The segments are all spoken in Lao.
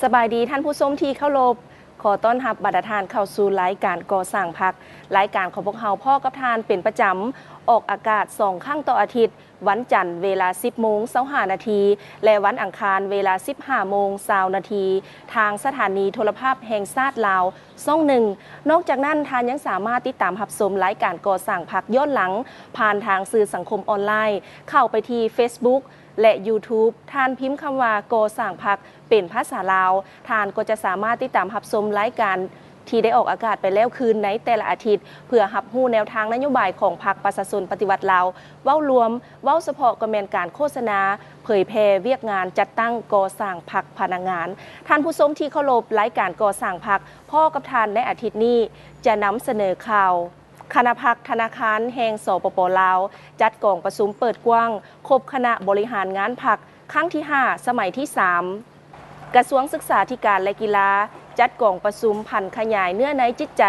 ສະບາຍດີທ່ານຜູ້ຊົມທີ່ເຄົາລົບ, ຂໍຕ້ອນຮັບບັນດາທ່ານເຂົ້າສູ່ລາຍການກໍ່ສ້າງພັກ. ລາຍການຂອງພວກເຮົາພໍ້ກັບທ່ານເປັນປະຈຳ, ອອກອາກາດສອງຄັ້ງຕໍ່ອາທິດ, ວັນຈັນເວລາສິບໂມງຊາວຫ້ານາທີ ແລະ ວັນອັງຄານເວລາສິບຫ້າໂມງຊາວນາທີ ທາງສະຖານີໂທລະພາບແຫ່ງຊາດລາວ ຊ່ອງໜຶ່ງ. ນອກຈາກນັ້ນ, ທ່ານຍັງສາມາດຕິດຕາມຮັບຊົມລາຍການກໍ່ສ້າງພັກຍ້ອນຫຼັງ ຜ່ານທາງສື່ສັງຄົມອອນລາຍ, ເຂົ້າໄປທີ່ Facebook ແລະ YouTube, ທ່ານພິມຄຳວ່າ ກໍ່ສ້າງພັກ ເປັນພາສາລາວ, ທ່ານກໍຈະສາມາດຕິດຕາມຮັບຊົມລາຍການທີ່ໄດ້ອອກອາກາດໄປແລ້ວຄືນໃນແຕ່ລະອາທິດ, ເພື່ອຮັບຮູ້ແນວທາງນະໂຍບາຍຂອງພັກປະຊາຊົນປະຕິວັດລາວເວົ້າລວມ, ເວົ້າສະເພາະກໍແມ່ນການໂຄສະນາ, ເຜີຍແຜ່ວຽກງານຈັດຕັ້ງກໍ່ສ້າງພັກພະນັກງານ. ທ່ານຜູ້ຊົມທີ່ເຄົາລົບ, ລາຍການກໍ່ສ້າງພັກ ພໍ້ກັບທ່ານໃນອາທິດນີ້ ຈະນຳສະເໜີຂ່າວ ຄະນະພັກທະນາຄານແຫ່ງ ສປປ ລາວ ຈັດກອງປະຊຸມເປີດກວ້າງ ຄົບຄະນະບໍລິຫານງານພັກ ຄັ້ງທີຫ້າ ສະໄໝທີສາມ. ກະຊວງສຶກສາທິການ ແລະ ກິລາ ຈັດກອງປະຊຸມຜັນຂະຫຍາຍເນື້ອໃນຈິດໃຈ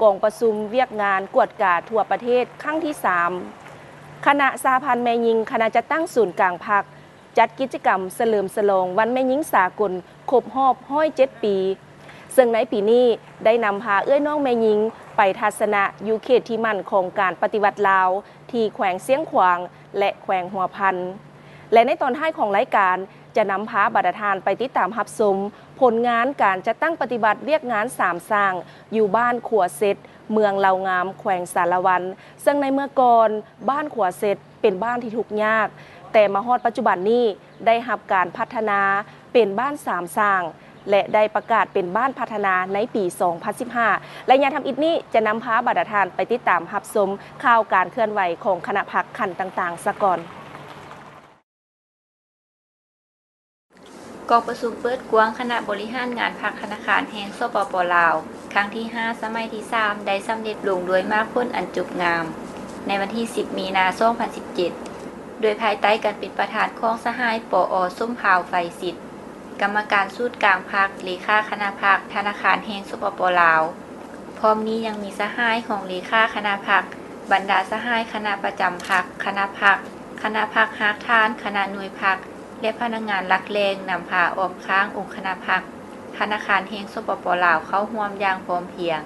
ກອງປະຊຸມວຽກງານກວດກາທົ່ວປະເທດ ຄັ້ງທີສາມ. ຄະນະສະຫະພັນແມ່ຍິງ ຄະນະຈັດຕັ້ງສູນກາງພັກ ຈັດກິດຈະກຳສະເຫຼີມສະຫຼອງວັນແມ່ຍິງສາກົນ ຄົບຮອບຮ້ອຍເຈັດປີ, ເຊິ່ງໃນປີນີ້ໄດ້ນຳພາເອື້ອຍນ້ອງແມ່ຍິງໄປທັດສະນະຢູ່ເຂດທີ່ໝັ້ນຂອງການປະຕິວັດລາວ ທີ່ແຂວງຊຽງຂວາງ ແລະ ແຂວງຫົວພັນ. ແລະ ໃນຕອນທ້າຍຂອງລາຍການ ຈະນຳພາບັນດາທ່ານໄປຕິດຕາມຮັບຊົມຜົນງານການຈັດຕັ້ງປະຕິບັດວຽກງານສາມສ້າງ ຢູ່ບ້ານຂົວເຊັດ ເມືອງເຫຼົ່າງາມ ແຂວງສາລະວັນ, ເຊິ່ງໃນເມື່ອກ່ອນ ບ້ານຂົວເຊັດ ເປັນບ້ານທີ່ທຸກຍາກ, ແຕ່ມາຮອດປັດຈຸບັນນີ້ ໄດ້ຮັບການພັດທະນາເປັນບ້ານສາມສ້າງ ແລະ ໄດ້ປະກາດເປັນບ້ານພັດທະນາໃນປີສອງພັນສິບຫ້າ. ແລະ ຢ່າທຳອິດນີ້ ຈະນຳພາບັນດາທ່ານໄປຕິດຕາມຮັບຊົມຂ່າວການເຄື່ອນໄຫວຂອງຄະນະພັກຂັ້ນຕ່າງໆສາກ່ອນ. ກອງປະຊຸມເປີດກວ້າງຄະນະບໍລິຫານງານພັກທະນາຄານແຫ່ງ ສປປ ລາວ ຄັ້ງທີຫ້າ ສະໄໝທີສາມ ໄດ້ສຳເລັດລົງດ້ວຍໝາກຜົນອັນຈົບງາມ ໃນວັນທີສິບ ມີນາ ສອງພັນສິບເຈັດ ໂດຍພາຍໃຕ້ການເປັນປະທານຂອງສະຫາຍ ປອ ສົມພາວ ໄຟສິດ ກຳມະການສູນກາງພັກ, ເລຂາຄະນະພັກທະນາຄານແຫ່ງ ສປປ ລາວ. ພ້ອມນີ້ຍັງມີສະຫາຍຮອງເລຂາຄະນະພັກ, ບັນດາສະຫາຍຄະນະປະຈຳພັກ, ຄະນະພັກ, ຄະນະພັກຮາກຖານ, ຄະນະໜ່ວຍພັກ ແລະ ພະນັກງານຫຼັກແຫຼ່ງນຳພາອ້ອມຂ້າງອົງຄະນະພັກທະນາຄານແຫ່ງ ສປປ ລາວ ເຂົ້າຮ່ວມຢ່າງພ້ອມພຽງ.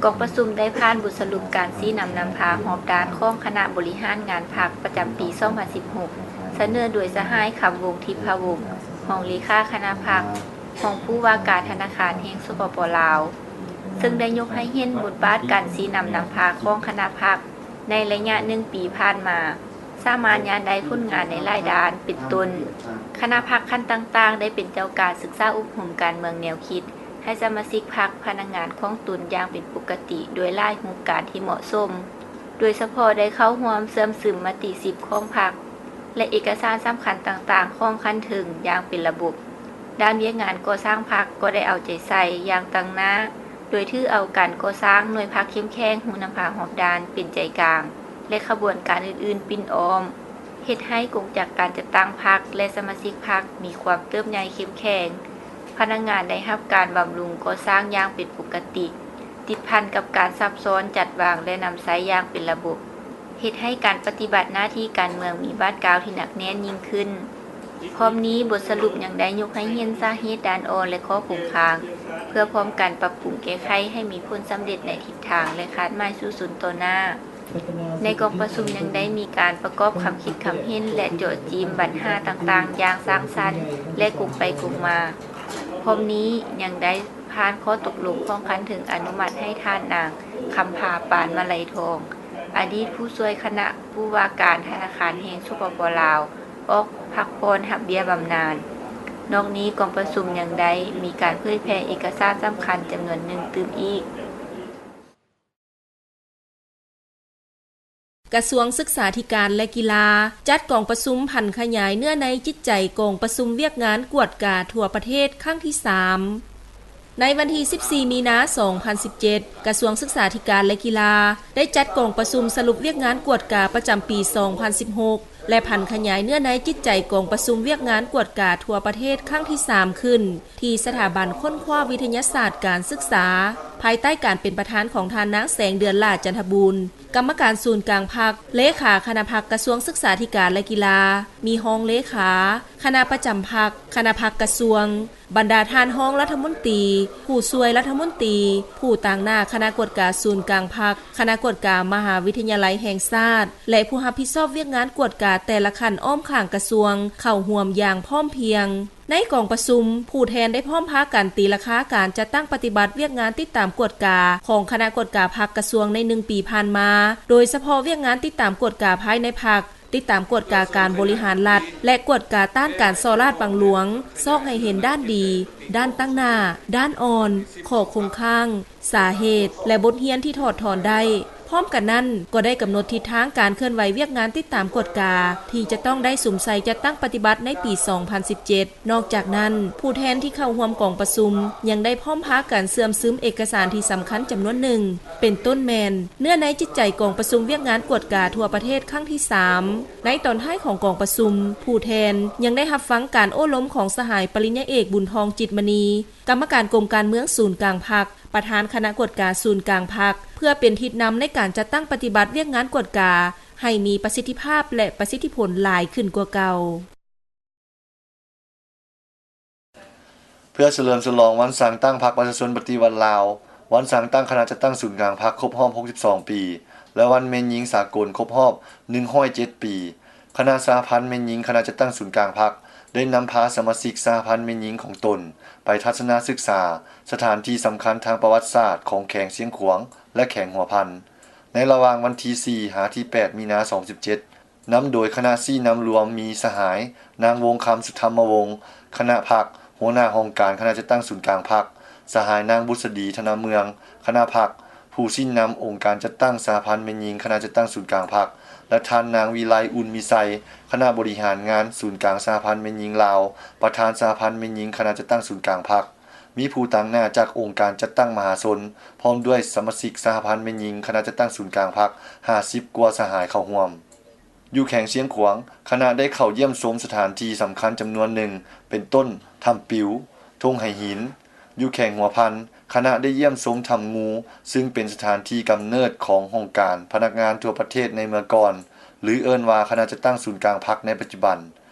ກອງປະຊຸມໄດ້ຜ່ານບົດສະຫຼຸບການຊີ້ນຳນຳພາຮອບດ້ານຂອງຄະນະບໍລິຫານງານພັກປະຈຳປີສອງພັນສິບຫົກ ສະເໜີໂດຍສະຫາຍ ຄຳວົງ ທິບພະວົງ ຮອງເລຂາຄະນະພັກ, ຮອງຜູ້ວ່າການທະນາຄານແຫ່ງ ສປປ ລາວ ເຊິ່ງໄດ້ຍົກໃຫ້ເຫັນບົດບາດການຊີ້ນຳນຳພາຂອງຄະນະພັກໃນໄລຍະໜຶ່ງປີຜ່ານມາ ສາມາດຍາດໄດ້ຜົນງານໃນຫຼາຍດ້ານ ເປັນຕົ້ນ ຄະນະພັກຂັ້ນຕ່າງໆ ໄດ້ເປັນເຈົ້າການສຶກສາອົບຮົມການເມືອງແນວຄິດ ໃຫ້ສະມາຊິກພັກ, ພະນັກງານຂອງຕົນຢ່າງເປັນປົກກະຕິ ດ້ວຍຫຼາຍຮູບການທີ່ເໝາະສົມ, ໂດຍສະເພາະໄດ້ເຂົ້າຮ່ວມເຊື່ອມຊຶມມະຕິສິບຂອງພັກ ແລະ ເອກະສານສຳຄັນຕ່າງໆຂອງຂັ້ນເທິງຢ່າງເປັນລະບົບ. ດ້ານວຽກງານກໍ່ສ້າງພັກກໍໄດ້ເອົາໃຈໃສ່ຢ່າງຕັ້ງໜ້າ ໂດຍຖືເອົາການກໍ່ສ້າງໜ່ວຍພັກເຂັ້ມແຂງ, ຮູ້ນຳພາຮອບດ້ານເປັນໃຈກາງ ແລະ ຂະບວນການອື່ນໆປິ່ນອ້ອມ, ເຮັດໃຫ້ກົງຈັກການຈັດຕັ້ງພັກ ແລະ ສະມາຊິກພັກມີຄວາມເຕີບໃຫຍ່ເຂັ້ມແຂງ. ພະນັກງານໄດ້ຮັບການບຳລຸງກໍ່ສ້າງຢ່າງເປັນປົກກະຕິ, ຕິດພັນກັບການຊັບຊ້ອນ, ຈັດວາງ ແລະ ນຳໃຊ້ຢ່າງເປັນລະບົບ, ເຮັດໃຫ້ການປະຕິບັດໜ້າທີ່ການເມືອງມີບາດກ້າວທີ່ໜັກແໜ້ນຍິ່ງຂຶ້ນ. ພ້ອມນີ້, ບົດສະຫຼຸບຍັງໄດ້ຍົກໃຫ້ເຫັນສາເຫດ, ດ້ານອ່ອນ ແລະ ຂໍ້ຄົງຄ້າງ, ເພື່ອພ້ອມກັນປັບປຸງແກ້ໄຂໃຫ້ມີຜົນສຳເລັດໃນທິດທາງ ແລະ ຄາດໝາຍສູ້ຊົນຕໍ່ໜ້າ. ໃນກອງປະຊຸມຍັງໄດ້ມີການປະກອບຄຳຄິດຄຳເຫັນ ແລະ ເຈາະຈີ້ມບັນຫາຕ່າງໆຢ່າງສ້າງສັນ ແລະ ກົງໄປກົງມາ. ພ້ອມນີ້ຍັງໄດ້ຜ່ານຂໍ້ຕົກລົງຂອງຂັ້ນເທິງອະນຸມັດໃຫ້ທ່ານນາງ ຄຳພາ ປານມະໄລທອງ ອະດີດຜູ້ຊ່ວຍຄະນະຜູ້ວ່າການທະນາຄານແຫ່ງ ສປປ ລາວ ອອກພັກຜ່ອນຮັບເບ້ຍບຳນານ. ນອກນີ້ກອງປະຊຸມຍັງໄດ້ມີການເຜີຍແຜ່ເອກະສານສຳຄັນຈຳນວນໜຶ່ງຕື່ມອີກ. ກະຊວງສຶກສາທິການ ແລະ ກິລາ ຈັດກອງປະຊຸມຜັນຂະຫຍາຍເນື້ອໃນຈິດໃຈກອງປະຊຸມວຽກງານກວດກາທົ່ວປະເທດຄັ້ງທີສາມ. ໃນວັນທີສິບສີ່ ມີນາ ສອງພັນສິບເຈັດ ກະຊວງສຶກສາທິການ ແລະ ກິລາ ໄດ້ຈັດກອງປະຊຸມສະຫຼຸບວຽກງານກວດກາປະຈຳປີສອງພັນສິບຫົກ ແລະ ຜັນຂະຫຍາຍເນື້ອໃນຈິດໃຈກອງປະຊຸມວຽກງານກວດກາທົ່ວປະເທດຄັ້ງທີສາມຂຶ້ນ ທີ່ສະຖາບັນຄົ້ນຄວ້າວິທະຍາສາດການສຶກສາ ພາຍໃຕ້ການເປັນປະທານຂອງທ່ານນາງ ແສງເດືອນ ຫຼ້າຈັນທະບູນ ກຳມະການສູນກາງພັກ, ເລຂາຄະນະພັກກະຊວງສຶກສາທິການ ແລະ ກິລາ, ມີຮອງເລຂາ, ຄະນະປະຈຳພັກ, ຄະນະພັກກະຊວງ, ບັນດາທ່ານຮອງລັດຖະມົນຕີ, ຜູ້ຊ່ວຍລັດຖະມົນຕີ, ຜູ້ຕາງໜ້າຄະນະກວດກາສູນກາງພັກ, ຄະນະກວດກາມະຫາວິທະຍາໄລແຫ່ງຊາດ ແລະ ຜູ້ຮັບຜິດຊອບວຽກງານກວດກາແຕ່ລະຂັ້ນອ້ອມຂ້າງກະຊວງ ເຂົ້າຮ່ວມຢ່າງພ້ອມພຽງ. ໃນກອງປະຊຸມ, ຜູ້ແທນໄດ້ພ້ອມພາກັນຕີລາຄາການຈັດຕັ້ງປະຕິບັດວຽກງານຕິດຕາມກວດກາຂອງຄະນະກວດກາພັກກະຊວງໃນໜຶ່ງປີຜ່ານມາ, ໂດຍສະເພາະວຽກງານຕິດຕາມກວດກາພາຍໃນພັກ, ຕິດຕາມກວດກາການບໍລິຫານລັດ ແລະ ກວດກາຕ້ານການສໍ້ລາດບັງຫຼວງ, ຊອກໃຫ້ເຫັນດ້ານດີ, ດ້ານຕັ້ງໜ້າ, ດ້ານອ່ອນ, ຂໍ້ຄົງຄ້າງ, ສາເຫດ ແລະ ບົດຮຽນທີ່ຖອດຖອນໄດ້. ພ້ອມກັນນັ້ນ, ກໍໄດ້ກຳນົດທິດທາງການເຄື່ອນໄຫວວຽກງານຕິດຕາມກວດກາ ທີ່ຈະຕ້ອງໄດ້ສຸມໃສ່ຈັດຕັ້ງປະຕິບັດໃນປີສອງພັນສິບເຈັດ. ນອກຈາກນັ້ນ, ຜູ້ແທນທີ່ເຂົ້າຮ່ວມກອງປະຊຸມ ຍັງໄດ້ພ້ອມພາກັນເຊື່ອມຊຶມເອກະສານທີ່ສຳຄັນຈຳນວນໜຶ່ງ ເປັນຕົ້ນແມ່ນ ເນື້ອໃນຈິດໃຈກອງປະຊຸມວຽກງານກວດກາທົ່ວປະເທດຄັ້ງທີສາມ. ໃນຕອນທ້າຍຂອງກອງປະຊຸມ, ຜູ້ແທນຍັງໄດ້ຮັບຟັງການໂອ້ລົມຂອງສະຫາຍປະລິນຍາເອກ ບຸນທອງ ຈິດມະນີ ກຳມະການກົມການເມືອງສູນກາງພັກ, ປະທານຄະນະກວດກາສູນກາງພັກ ເພື່ອເປັນທິດນຳໃນການຈັດຕັ້ງປະຕິບັດວຽກງານກວດກາໃຫ້ມີປະສິດທິພາບ ແລະ ປະສິດທິຜົນຫຼາຍຂຶ້ນກວ່າເກົ່າ. ເພື່ອສະເຫຼີມສະຫຼອງວັນສ້າງຕັ້ງພັກປະຊາຊົນປະຕິວັດລາວ, ວັນສ້າງຕັ້ງຄະນະຈັດຕັ້ງສູນກາງພັກຄົບຮອບຫົກສິບສອງປີ ແລະ ວັນແມ່ຍິງສາກົນຄົບຮອບໜຶ່ງຮ້ອຍເຈັດປີ, ຄະນະສະຫະພັນແມ່ຍິງຄະນະຈັດຕັ້ງສູນກາງພັກ ໄດ້ນຳພາສະມາຊິກສະຫະພັນແມ່ຍິງຂອງຕົນ ໄປທັດສະນະສຶກສາສະຖານທີ່ສຳຄັນທາງປະຫວັດສາດຂອງແຂວງຊຽງຂວາງ ແລະ ແຂວງຫົວພັນ ໃນລະຫວ່າງວັນທີສີ່ ຫາ ທີແປດ ມີນາ ສອງພັນສິບເຈັດ ນຳໂດຍຄະນະຊີ້ນຳລວມມີສະຫາຍ ນາງ ວົງຄຳ ສຸທຳມະວົງ ຄະນະພັກ, ຫົວໜ້າຫ້ອງການຄະນະຈັດຕັ້ງສູນກາງພັກ, ສະຫາຍ ນາງ ບຸດສະດີ ທະນະເມືອງ ຄະນະພັກ, ຜູ້ຊີ້ນຳອົງການຈັດຕັ້ງສະຫະພັນແມ່ຍິງຄະນະຈັດຕັ້ງສູນກາງພັກ ແລະ ທ່ານ ນາງ ວິໄລ ອຸ່ນມີໄຊ ຄະນະບໍລິຫານງານສູນກາງສະຫະພັນແມ່ຍິງລາວ, ປະທານສະຫະພັນແມ່ຍິງຄະນະຈັດຕັ້ງສູນກາງພັກ, ມີຜູ້ຕາງໜ້າຈາກອົງການຈັດຕັ້ງມະຫາຊົນ ພ້ອມດ້ວຍສະມາຊິກສະຫະພັນແມ່ຍິງຄະນະຈັດຕັ້ງສູນກາງພັກ ຫ້າສິບກວ່າສະຫາຍເຂົ້າຮ່ວມ. ຢູ່ແຂວງຊຽງຂວາງ, ຄະນະໄດ້ເຂົ້າຢ້ຽມຊົມສະຖານທີ່ສຳຄັນຈຳນວນໜຶ່ງ ເປັນຕົ້ນ ຖ້ຳປິວ, ທົ່ງໄຫຫີນ. ຢູ່ແຂວງຫົວພັນ, ຄະນະໄດ້ຢ້ຽມຊົມຖ້ຳງູ, ຊຶ່ງເປັນສະຖານທີ່ກຳເນີດຂອງຫ້ອງການພະນັກງານທົ່ວປະເທດໃນເມື່ອກ່ອນ ຫຼື ເອີ້ນວ່າຄະນະຈັດຕັ້ງສູນກາງພັກໃນປັດຈຸບັນ.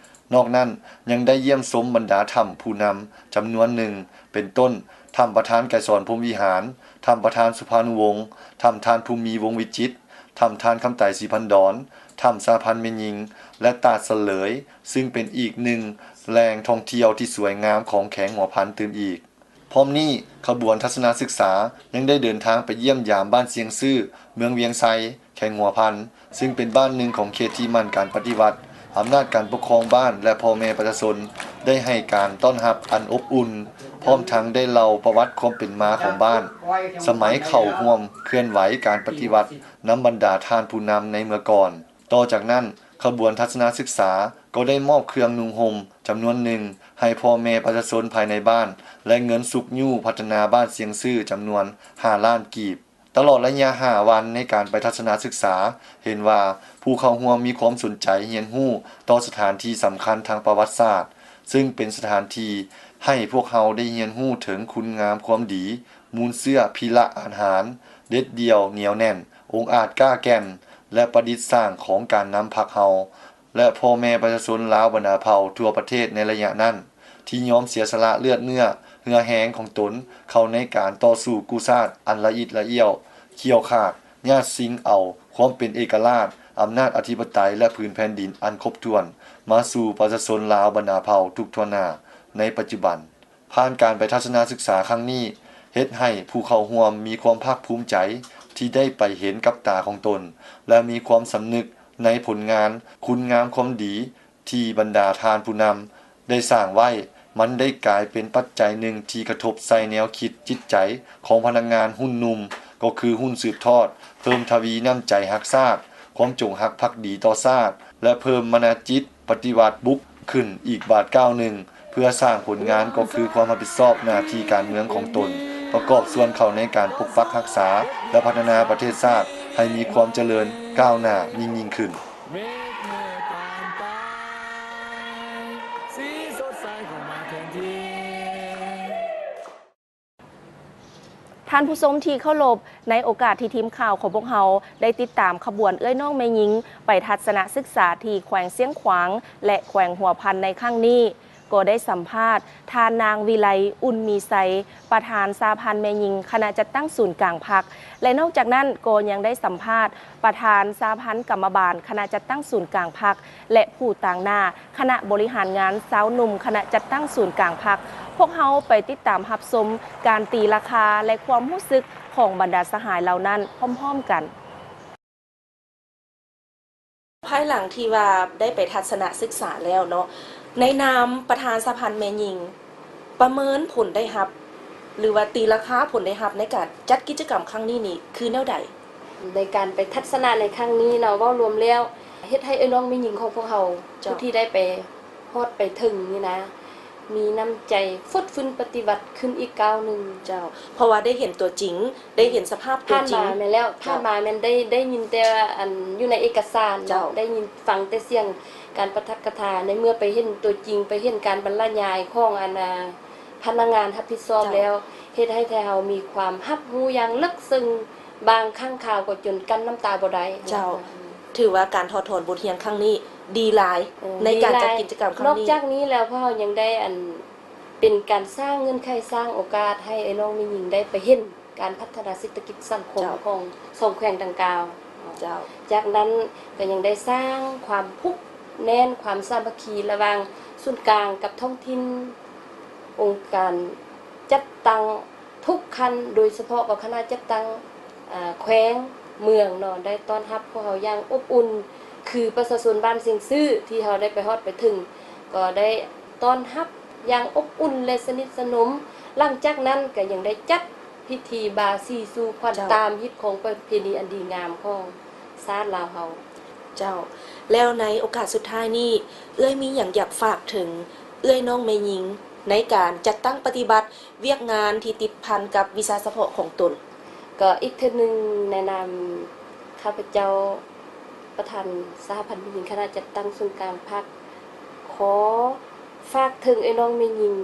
ນອກນັ້ນ, ຍັງໄດ້ຢ້ຽມຊົມບັນດາຖ້ຳຜູ້ນຳຈຳນວນໜຶ່ງ ເປັນຕົ້ນ ຖ້ຳປະທານໄກສອນ ພົມວິຫານ, ຖ້ຳປະທານສຸພານຸວົງ, ຖ້ຳທ່ານພູມີ ວົງວິຈິດ, ຖ້ຳທ່ານຄຳໄຕ ສີພັນດອນ, ຖ້ຳສະຫະພັນແມ່ຍິງ ແລະ ຕາດສະເຫຼີຍ, ຊຶ່ງເປັນອີກໜຶ່ງແຫຼ່ງທ່ອງທ່ຽວທີ່ສວຍງາມຂອງແຂວງຫົວພັນຕື່ມອີກ. ພ້ອມນີ້, ຂະບວນທັດສະນະສຶກສາຍັງໄດ້ເດີນທາງໄປຢ້ຽມຢາມບ້ານຊຽງຊື່, ເມືອງວຽງໄຊ, ແຂວງຫົວພັນ, ຊຶ່ງເປັນບ້ານໜຶ່ງຂອງເຂດທີ່ໝັ້ນການປະຕິວັດ. ອຳນາດການປົກຄອງບ້ານ ແລະ ພໍ່ແມ່ປະຊາຊົນໄດ້ໃຫ້ການຕ້ອນຮັບອັນອົບອຸ່ນ, ພ້ອມທັງໄດ້ເລົ່າປະຫວັດຄວາມເປັນມາຂອງບ້ານ ສະໄໝເຂົ້າຮ່ວມເຄື່ອນໄຫວການປະຕິວັດນຳບັນດາທ່ານຜູ້ນຳໃນເມື່ອກ່ອນ. ຕໍ່ຈາກນັ້ນ, ຂະບວນທັດສະນະສຶກສາກໍໄດ້ມອບເຄື່ອງນຸ່ງຫົ່ມຈຳນວນໜຶ່ງໃຫ້ພໍ່ແມ່ປະຊາຊົນພາຍໃນບ້ານ ແລະ ເງິນຊຸກຍູ້ພັດທະນາບ້ານຊຽງຊື່ຈຳນວນຫ້າລ້ານກີບ. ຕະຫຼອດໄລຍະຫ້າວັນໃນການໄປທັດສະນະສຶກສາ, ເຫັນວ່າຜູ້ເຂົ້າຮ່ວມມີຄວາມສົນໃຈຮຽນຮູ້ຕໍ່ສະຖານທີ່ສຳຄັນທາງປະຫວັດສາດ, ຊຶ່ງເປັນສະຖານທີ່ໃຫ້ພວກເຮົາໄດ້ຮຽນຮູ້ເຖິງຄຸນງາມຄວາມດີ, ມູນເຊື້ອພິລະອາດຫານ, ເດັດດ່ຽວໜຽວແໜ້ນ, ອົງອາດກ້າແກ່ນ ແລະ ປະດິດສ້າງຂອງການນຳພັກເຮົາ ແລະ ພໍ່ແມ່ປະຊາຊົນລາວບັນດາເຜົ່າທົ່ວປະເທດໃນໄລຍະນັ້ນ ທີ່ຍອມເສຍສະຫຼະເລືອດເນື້ອເຫື່ອແຮງຂອງຕົນເຂົ້າໃນການຕໍ່ສູ້ກູ້ຊາດອັນລະອິດລະອ້ຽວ, ຂ້ຽວຂາດ, ຍາດຊິງເອົາຄວາມເປັນເອກະລາດ, ອຳນາດອະທິປະໄຕ ແລະ ພື້ນແຜ່ນດິນອັນຄົບຖ້ວນ ມາສູ່ປະຊາຊົນລາວບັນດາເຜົ່າທຸກທົ່ວໜ້າໃນປັດຈຸບັນ. ຜ່ານການໄປທັດສະນະສຶກສາຄັ້ງນີ້ ເຮັດໃຫ້ຜູ້ເຂົ້າຮ່ວມມີຄວາມພາກພູມໃຈທີ່ໄດ້ໄປເຫັນກັບຕາຂອງຕົນ ແລະ ມີຄວາມສຳນຶກໃນຜົນງານ, ຄຸນງາມຄວາມດີທີ່ບັນດາທ່ານຜູ້ນຳໄດ້ສ້າງໄວ້. ມັນໄດ້ກາຍເປັນປັດໄຈໜຶ່ງທີ່ກະທົບໃສ່ແນວຄິດຈິດໃຈຂອງພະນັກງານຮຸ່ນໜຸ່ມ, ກໍຄືຮຸ່ນສືບທອດ, ເພີ່ມທະວີນ້ຳໃຈຮັກຊາດ, ຄວາມຈົງຮັກພັກດີຕໍ່ຊາດ ແລະ ເພີ່ມມະນະຈິດ ປະຕິວັດບຸກຂຶ້ນອີກບາດກ້າວໜຶ່ງ ເພື່ອສ້າງຜົນງານກໍຄືຄວາມຮັບຜິດຊອບໜ້າທີ່ການເມືອງຂອງຕົນ, ປະກອບສ່ວນເຂົ້າໃນການປົກປັກຮັກສາ ແລະ ພັດທະນາປະເທດຊາດໃຫ້ມີຄວາມຈະເລີນກ້າວໜ້າຍິ່ງໆຂຶ້ນ. ທ່ານຜູ້ຊົມທີ່ເຄົາລົບ, ໃນໂອກາດທີ່ທີມຂ່າວຂອງພວກເຮົາໄດ້ຕິດຕາມຂະບວນເອື້ອຍນ້ອງແມ່ຍິງໄປທັດສະນະສຶກສາທີ່ແຂວງຊຽງຂວາງ ແລະ ແຂວງຫົວພັນໃນຄັ້ງນີ້ ກໍໄດ້ສຳພາດທ່ານນາງ ວິໄລ ອຸ່ນມີໄຊ ປະທານສະຫະພັນແມ່ຍິງຄະນະຈັດຕັ້ງສູນກາງພັກ ແລະ ນອກຈາກນັ້ນກໍຍັງໄດ້ສຳພາດປະທານສະຫະພັນກຳມະບານຄະນະຈັດຕັ້ງສູນກາງພັກ ແລະ ຜູ້ຕາງໜ້າຄະນະບໍລິຫານງານຊາວໜຸ່ມຄະນະຈັດຕັ້ງສູນກາງພັກ. ພວກເຮົາໄປຕິດຕາມຮັບຊົມການຕີລາຄາ ແລະ ຄວາມຮູ້ສຶກຂອງບັນດາສະຫາຍເຫຼົ່ານັ້ນພ້ອມໆກັນ. ພາຍຫຼັງທີ່ວ່າໄດ້ໄປທັດສະນະສຶກສາແລ້ວເນາະ, ໃນນາມປະທານສະຫະພັນແມ່ຍິງ ປະເມີນຜົນໄດ້ຮັບ ຫຼືວ່າຕີລາຄາຜົນໄດ້ຮັບໃນການຈັດກິດຈະກຳຄັ້ງນີ້ນີ້ຄືແນວໃດ? ໃນການໄປທັດສະນະໃນຄັ້ງນີ້ເນາະ, ເວົ້າລວມແລ້ວເຮັດໃຫ້ເອື້ອຍນ້ອງແມ່ຍິງຂອງພວກເຮົາ ເຈົ້າ ຜູ້ທີ່ໄດ້ໄປຮອດໄປເຖິງນີ້ນະ ມີນ້ຳໃຈຟົດຟື້ນປະຕິວັດຂຶ້ນອີກກ້າວໜຶ່ງ. ເຈົ້າ ເພາະວ່າໄດ້ເຫັນຕົວຈິງ ໄດ້ເຫັນສະພາບຕົວຈິງ. ຜ່ານມາແມ່ນແລ້ວ ເຈົ້າ ຜ່ານມາແມ່ນໄດ້ ໄດ້ຍິນແຕ່ ອັນ ຢູ່ໃນເອກະສານເນາະ, ເຈົ້າ ໄດ້ຍິນຟັງແຕ່ສຽງການປາຖະກະຖາ. ໃນເມື່ອໄປເຫັນຕົວຈິງ ໄປເຫັນການບັນລະຍາຍຂອງ ອັນ ອາ ພະນັກງານຮັບຜິດຊອບ ເຈົ້າ ແລ້ວ ເຮັດໃຫ້ແທ້ເຮົາມີຄວາມຮັບຮູ້ຢ່າງເລິກເຊິ່ງ, ບາງຄັ້ງຄາວກໍຈົນກັ້ນນ້ຳຕາບໍ່ໄດ້. ເຈົ້າ ຖືວ່າການຖອດຖອນບົດຮຽນຄັ້ງນີ້ດີຫຼາຍ ເອີ ໃນການຈັດ ດີຫຼາຍ ກິດຈະກຳຄັ້ງນີ້. ນອກຈາກນີ້ແລ້ວ ພວກເຮົາຍັງໄດ້ ອັນ ເປັນການສ້າງເງື່ອນໄຂ ສ້າງໂອກາດໃຫ້ເອື້ອຍນ້ອງແມ່ຍິງໄດ້ໄປເຫັນການພັດທະນາເສດຖະກິດສັງຄົມ ເຈົ້າ ຂອງສອງແຂວງດັ່ງກ່າວ. ເຈົ້າ ຈາກນັ້ນກໍຍັງໄດ້ສ້າງຄວາມຜູກແໜ້ນ ຄວາມສາມັກຄີລະຫວ່າງສູນກາງກັບທ້ອງຖິ່ນ, ອົງການຈັດຕັ້ງທຸກຂັ້ນ, ໂດຍສະເພາະກໍຄະນະຈັດຕັ້ງ ອາ ແຂວງເມືອງເນາະ ໄດ້ຕ້ອນຮັບພວກເຮົາຢ່າງອົບອຸ່ນ. ຄືປະຊາຊົນບ້ານຊຽງຊື່ທີ່ເຮົາໄດ້ໄປຮອດໄປເຖິງ ກໍໄດ້ຕ້ອນຮັບຢ່າງອົບອຸ່ນ ແລະ ສະໜິດສະໜົມ. ຫຼັງຈາກນັ້ນກໍຍັງໄດ້ຈັດພິທີບາສີສູ່ຂວັນ ເຈົ້າ ຕາມຮີດຄອງປະເພນີອັນດີງາມຂອງຊາດລາວເຮົາ. ເຈົ້າ ແລ້ວໃນໂອກາດສຸດທ້າຍນີ້ ເອື້ອຍມີຫຍັງຢາກຝາກເຖິງເອື້ອຍນ້ອງແມ່ຍິງ ໃນການຈັດຕັ້ງປະຕິບັດ ວຽກງານທີ່ຕິດພັນກັບວິຊາສະເພາະຂອງຕົນ. ກໍອີກເທື່ອໜຶ່ງ ໃນນາມຂ້າພະເຈົ້າ ປະທານສະຫະພັນແມ່ຍິງຄະນະຈັດຕັ້ງສູນກາງພັກ ຂໍຝາກເຖິງເອື້ອຍນ້ອງແມ່ຍິງ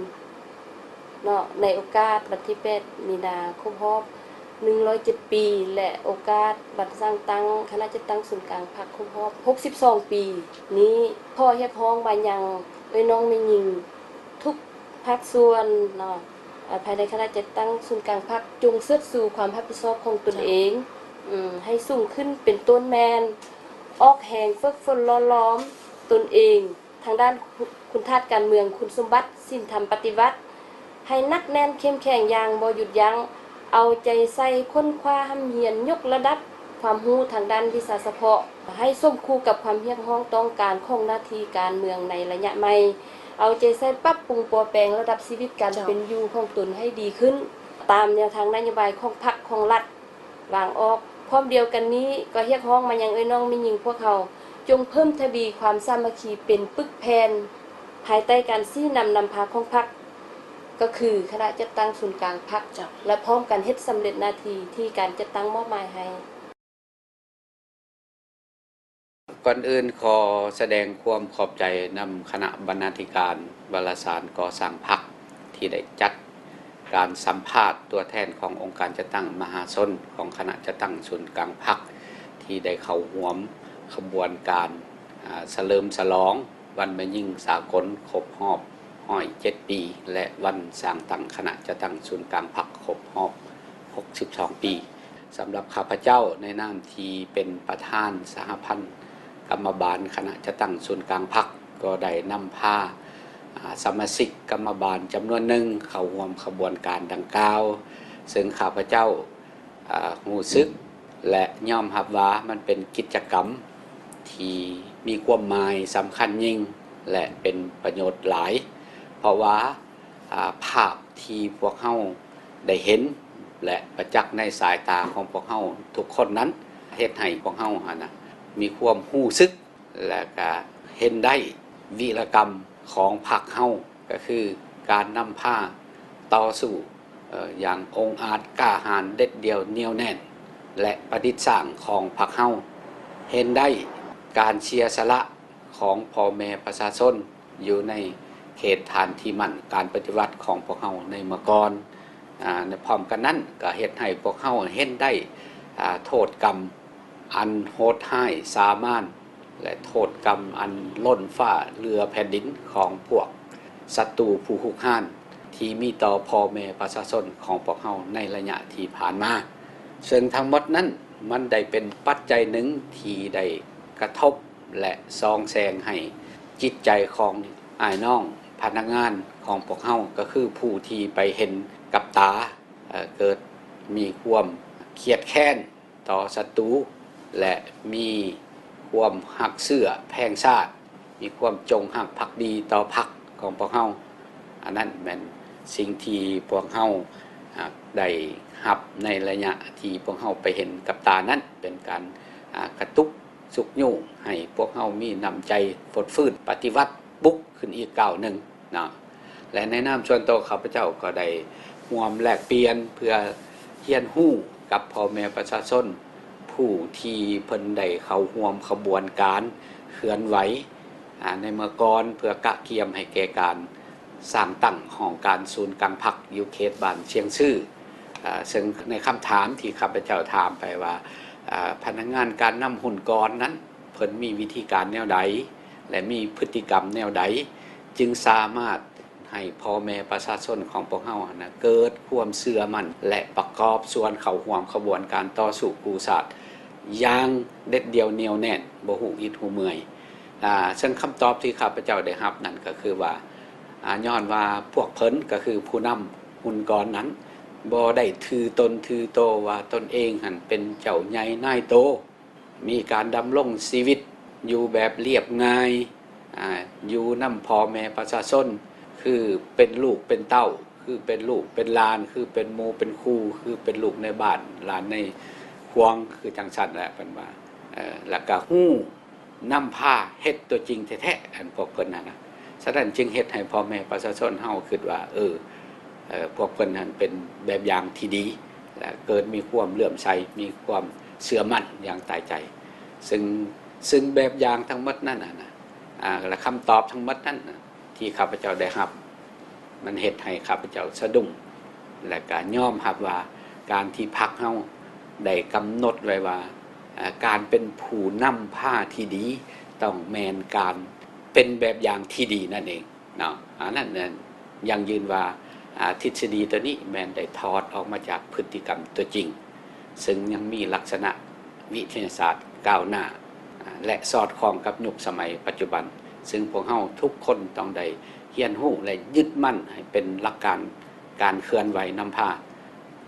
ເນາະ ໃນໂອກາດວັນທີແປດມີນາ ຄົບຮອບໜຶ່ງຮ້ອຍເຈັດປີ ແລະ ໂອກາດວັນສ້າງຕັ້ງຄະນະຈັດຕັ້ງສູນກາງພັກ ຄົບຮອບຫົກສິບສອງປີນີ້, ຂໍຮຽກຮ້ອງມາຍັງເອື້ອຍນ້ອງແມ່ຍິງທຸກ ພາກສ່ວນເນາະ ອາ ພາຍໃນຄະນະຈັດຕັ້ງສູນກາງພັກ ຈົ່ງເຊີດຊູຄວາມຮັບຜິດຊອບຂອງຕົນເອງ ເຈົ້າ ອືມ ໃຫ້ສູງຂຶ້ນ ເປັນຕົ້ນແມ່ນອອກແຮງຝຶກຝົນຫຼໍ່ຫຼອມຕົນເອງ ທາງດ້ານຄຸນທາດການເມືອງ, ຄຸນສົມບັດ, ສິນທຳປະຕິວັດ ໃຫ້ໜັກແໜ້ນເຂັ້ມແຂງຢ່າງບໍ່ຢຸດຢັ້ງ, ເອົາໃຈໃສ່ຄົ້ນຄວ້າຮ່ຳຮຽນ ຍົກລະດັບຄວາມຮູ້ທາງດ້ານວິຊາສະເພາະ ໃຫ້ສົມຄູ່ກັບຄວາມຮຽກຮ້ອງຕ້ອງການຂອງໜ້າທີ່ການເມືອງໃນໄລຍະໃໝ່, ເອົາໃຈໃສ່ປັບປຸງປົວແປງລະດັບຊີວິດການ ເຈົ້າ ເປັນຢູ່ຂອງຕົນໃຫ້ດີຂຶ້ນ ຕາມແນວທາງນະໂຍບາຍຂອງພັກຂອງລັດວາງອອກ. ພ້ອມດຽວກັນນີ້ ກໍຮຽກຮ້ອງມາຍັງເອື້ອຍນ້ອງແມ່ຍິງພວກເຮົາ ຈົ່ງເພີ່ມທະວີຄວາມສາມັກຄີເປັນປຶກແຜ່ນ ພາຍໃຕ້ການຊີ້ນຳນຳພາຂອງພັກ ກໍຄືຄະນະຈັດຕັ້ງສູນກາງພັກ ເຈົ້າ ແລະ ພ້ອມກັນເຮັດສຳເລັດໜ້າທີ່ທີ່ການຈັດຕັ້ງມອບໝາຍໃຫ້. ກ່ອນອື່ນຂໍສະແດງຄວາມຂອບໃຈນຳຄະນະບັນນາທິການວາລະສານກໍ່ສ້າງພັກ ທີ່ໄດ້ຈັດການສຳພາດຕົວແທນຂອງອົງການຈັດຕັ້ງມະຫາຊົນຂອງຄະນະຈັດຕັ້ງສູນກາງພັກ ທີ່ໄດ້ເຂົ້າຮ່ວມຂະບວນການ ອາ ສະເຫຼີມສະຫຼອງ ວັນແມ່ຍິງສາກົນຄົບຮອບຮ້ອຍເຈັດປີ ແລະ ວັນສ້າງຕັ້ງຄະນະຈັດຕັ້ງສູນກາງພັກຄົບຮອບຫົກສິບສອງປີ. ສຳລັບຂ້າພະເຈົ້າໃນນາມທີ່ເປັນປະທານສະຫະພັນກຳມະບານຄະນະຈັດຕັ້ງສູນກາງພັກ ກໍໄດ້ນຳພາ ອາ ສະມາຊິກກຳມະບານຈຳນວນໜຶ່ງເຂົ້າຮ່ວມຂະບວນການດັ່ງກ່າວ, ເຊິ່ງຂ້າພະເຈົ້າ ອາ ຮູ້ສຶກ ແລະ ຍອມຮັບວ່າມັນເປັນກິດຈະກຳທີ່ມີຄວາມໝາຍສຳຄັນຍິ່ງ ແລະ ເປັນປະໂຫຍດຫຼາຍ ເພາະວ່າ ອາ ພາບທີ່ພວກເຮົາໄດ້ເຫັນ ແລະ ປະຈັກໃນສາຍຕາຂອງພວກເຮົາທຸກຄົນນັ້ນ ເຮັດໃຫ້ພວກເຮົາຫັ້ນນະ ມີຄວາມຮູ້ສຶກ ແລະກະເຫັນໄດ້ວິລະກຳຂອງພັກເຮົາ ກະຄືການນຳພາຕໍ່ສູ້ ເອີ ຢ່າງອົງອາດກ້າຫານ ເດັດດ່ຽວ ໜຽວແໜ້ນ ແລະ ປະດິດສ້າງຂອງພັກເຮົາ. ເຫັນໄດ້ການເສຍສະຫຼະຂອງພໍ່ແມ່ປະຊາຊົນຢູ່ໃນເຂດຖານທີ່ໝັ້ນການປະຕິວັດຂອງພວກເຮົາໃນເມື່ອກ່ອນ. ອາ ແລະ ພ້ອມກັນນັ້ນກໍເຮັດໃຫ້ພວກເຮົາເຫັນໄດ້ ອາ ໂທດກຳອັນໂຫດຮ້າຍຊາມານ ແລະ ໂທດກຳອັນລົ້ນຟ້າເຫຼືອແຜ່ນດິນຂອງພວກສັດຕູຜູ້ຮຸກຮານ ທີ່ມີຕໍ່ພໍ່ແມ່ປະຊາຊົນຂອງພວກເຮົາໃນໄລຍະທີ່ຜ່ານມາ. ເຊິ່ງທັງໝົດນັ້ນມັນໄດ້ເປັນປັດໄຈໜຶ່ງທີ່ໄດ້ກະທົບ ແລະ ສ່ອງແສງໃຫ້ຈິດໃຈຂອງອ້າຍນ້ອງພະນັກງານຂອງພວກເຮົາ ກໍຄືຜູ້ທີ່ໄປເຫັນກັບຕາ ເອີ ເກີດມີຄວາມຄຽດແຄ້ນຕໍ່ສັດຕູ ແລະ ມີຄວາມຮັກເຊື້ອແພງຊາດ ມີຄວາມຈົງຮັກພັກດີຕໍ່ພັກຂອງພວກເຮົາ. ອັນນັ້ນແມ່ນສິ່ງທີ່ພວກເຮົາ ອາ ໄດ້ຮັບໃນໄລຍະທີ່ພວກເຮົາໄປເຫັນກັບຕານັ້ນ ເປັນການ ອາ ກະຕຸກຊຸກຍູ້ໃຫ້ພວກເຮົາມີນ້ຳໃຈຟົດຟື້ນປະຕິວັດ ປຸກຂຶ້ນອີກກ້າວໜຶ່ງເນາະ. ແລະ ໃນນາມສ່ວນໂຕຂ້າພະເຈົ້າກໍໄດ້ຮ່ວມແລກປ່ຽນເພື່ອຮຽນຮູ້ກັບພໍ່ແມ່ປະຊາຊົນ ຜູ້ທີ່ເພິ່ນໄດ້ເຂົ້າຮ່ວມຂະບວນການເຄື່ອນໄຫວ ອາ ໃນເມື່ອກ່ອນ ເພື່ອກະກຽມໃຫ້ແກ່ການສ້າງຕັ້ງຫ້ອງການສູນກາງພັກຢູ່ເຂດບ້ານຊຽງຊື່. ອາ ເຊິ່ງໃນຄຳຖາມທີ່ຂ້າພະເຈົ້າຖາມໄປວ່າ ອາ ພະນັກງານການນຳຮຸ່ນກ່ອນນັ້ນ ເພິ່ນມີວິທີການແນວໃດ ແລະ ມີພຶດຕິກຳແນວໃດ ຈຶ່ງສາມາດໃຫ້ພໍ່ແມ່ປະຊາຊົນຂອງພວກເຮົາຫັ້ນນະ ເກີດຄວາມເຊື່ອໝັ້ນ ແລະ ປະກອບສ່ວນເຂົ້າຮ່ວມຂະບວນການຕໍ່ສູ້ກູ້ຊາດຢ່າງເດັດດ່ຽວໜຽວແໜ້ນ ບໍ່ຮູ້ອິດຮູ້ເມື່ອຍ. ອາ ເຊິ່ງຄຳຕອບທີ່ຂ້າພະເຈົ້າໄດ້ຮັບນັ້ນກໍຄືວ່າ ອາ ຍ້ອນວ່າພວກເພິ່ນ ກໍຄືຜູ້ນຳຮຸ່ນກ່ອນນັ້ນ ບໍ່ໄດ້ຖືຕົນຖືໂຕວ່າຕົນເອງຫັ້ນເປັນເຈົ້າໃຫຍ່ນາຍໂຕ ມີການດຳລົງຊີວິດຢູ່ແບບລຽບງ່າຍ ອາ ຢູ່ນຳພໍ່ແມ່ປະຊາຊົນ ຄືເປັນລູກເປັນເຕົ້າ ຄືເປັນລູກເປັນຫຼານ ຄືເປັນໝູ່ເປັນຄູ່ ຄືເປັນລູກໃນບ້ານ ຫຼານໃນຂວງ ຄືຈັ່ງຊັ້ນແຫຼະ ເພິ່ນວ່າ ເອີ ແລ້ວກະຮູ້ນຳພາເຮັດຕົວຈິງແທ້ໆ ອັນພວກເພິ່ນຫັ້ນນະ. ສະນັ້ນຈຶ່ງເຮັດໃຫ້ພໍ່ແມ່ປະຊາຊົນເຮົາຄິດວ່າ ເອີ ເອີ ພວກເພິ່ນຫັ້ນເປັນແບບຢ່າງທີ່ດີ ແລະ ເກີດມີຄວາມເຫຼື້ອມໃສ ມີຄວາມເຊື່ອໝັ້ນຢ່າງຕາຍໃຈ. ເຊິ່ງ ເຊິ່ງແບບຢ່າງທັງໝົດນັ້ນນະ ອາ ແລະ ຄຳຕອບທັງໝົດນັ້ນນະ ທີ່ຂ້າພະເຈົ້າໄດ້ຮັບ ມັນເຮັດໃຫ້ຂ້າພະເຈົ້າສະດຸ້ງ ແລະ ກະຍອມຮັບວ່າການທີ່ພັກເຮົາໄດ້ກຳນົດໄວ້ວ່າ ອາ ການເປັນຜູ້ນຳພາທີ່ດີ ຕ້ອງແມ່ນການເປັນແບບຢ່າງທີ່ດີນັ້ນເອງເນາະ. ອັນນັ້ນ ອາ ຢັ້ງຢືນວ່າ ອາ ທິດສະດີຕົວນີ້ແມ່ນໄດ້ຖອດອອກມາຈາກພຶດຕິກຳຕົວຈິງ ເຊິ່ງຍັງມີລັກສະນະວິທະຍາສາດກ້າວໜ້າ ອາ ແລະ ສອດຄ່ອງກັບຍຸກສະໄໝປັດຈຸບັນ ເຊິ່ງພວກເຮົາທຸກຄົນຕ້ອງໄດ້ຮຽນຮູ້ ແລະ ຍຶດໝັ້ນໃຫ້ເປັນຫຼັກການການເຄື່ອນໄຫວນຳພາ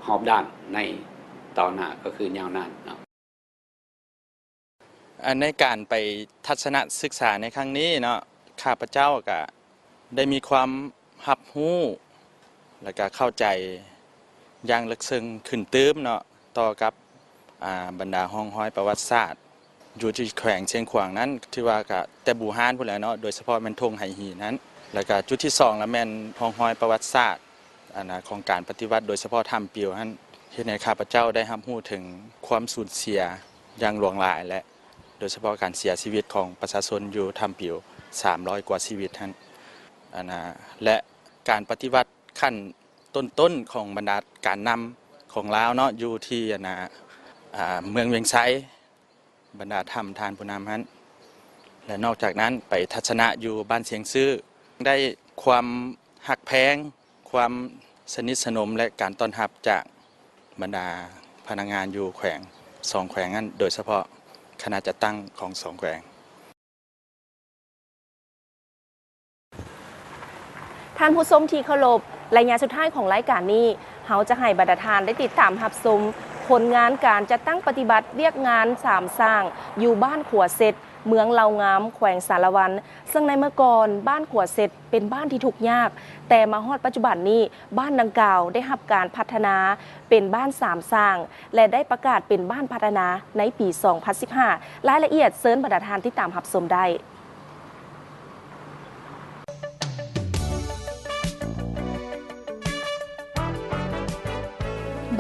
ຮອບດ້ານໃນຕໍ່ໜ້າ ກໍຄືຍາວນານເນາະ. ອັນໃນການໄປທັດສະນະສຶກສາໃນຄັ້ງນີ້ເນາະ ຂ້າພະເຈົ້າກະໄດ້ມີຄວາມຮັບຮູ້ ແລະ ກະເຂົ້າໃຈຢ່າງເລິກເຊິ່ງຂຶ້ນຕື່ມເນາະ ຕໍ່ກັບ ອາ ບັນດາຮ່ອງຮອຍປະຫວັດສາດ ຢູ່ທີ່ແຂວງຊຽງຂວາງນັ້ນ ຖືວ່າກະແຕ່ບູຮານພຸ້ນແຫຼະເນາະ ໂດຍສະເພາະແມ່ນທົ່ງໄຫຫີນຫັ້ນ. ແລ້ວກະຈຸດທີສອງລະແມ່ນຮ່ອງຮອຍປະຫວັດສາດ ອັນນະ ຂອງການປະຕິວັດ ໂດຍສະເພາະຖ້ຳປິວຫັ້ນ ເຮັດໃຫ້ຂ້າພະເຈົ້າໄດ້ຮັບຮູ້ເຖິງຄວາມສູນເສຍຢ່າງຫຼວງຫຼາຍ ແລະ ໂດຍສະເພາະການເສຍຊີວິດຂອງປະຊາຊົນຢູ່ຖ້ຳປິວສາມຮ້ອຍກວ່າຊີວິດຫັ້ນ ອັນນະ ແລະ ການປະຕິວັດຂັ້ນຕົ້ນໆຂອງບັນດາການນຳຂອງລາວເນາະ ຢູ່ທີ່ ອັນນະ ອາ ເມືອງວຽງໄຊ ບັນດາທ່ານ ທ່ານຜູ້ນຳຫັ້ນ ແລະ ນອກຈາກນັ້ນໄປທັດສະນະຢູ່ບ້ານຊຽງຊື່ ໄດ້ຄວາມຮັກແພງ ຄວາມສະໜິດສະໜົມ ແລະ ການຕ້ອນຮັບຈາກບັນດາພະນັກງານຢູ່ແຂວງ ສອງແຂວງນັ້ນ ໂດຍສະເພາະຄະນະຈັດຕັ້ງຂອງສອງແຂວງ. ທ່ານຜູ້ຊົມທີ່ເຄົາລົບ, ໄລຍະສຸດທ້າຍຂອງລາຍການນີ້ ເຮົາຈະໃຫ້ບັນດາທ່ານໄດ້ຕິດຕາມຮັບຊົມຜົນງານການຈັດຕັ້ງປະຕິບັດວຽກງານສາມສ້າງ ຢູ່ບ້ານຂົວເຊັດ ເມືອງເຫຼົ່າງາມ ແຂວງສາລະວັນ, ເຊິ່ງໃນເມື່ອກ່ອນ ບ້ານຂົວເຊັດເປັນບ້ານທີ່ທຸກຍາກ, ແຕ່ມາຮອດປັດຈຸບັນນີ້ ບ້ານດັ່ງກ່າວໄດ້ຮັບການພັດທະນາເປັນບ້ານສາມສ້າງ ແລະ ໄດ້ປະກາດເປັນບ້ານພັດທະນາໃນປີສອງພັນສິບຫ້າ. ລາຍລະອຽດເຊີນບັນດາທ່ານຕິດຕາມຮັບຊົມໄດ້.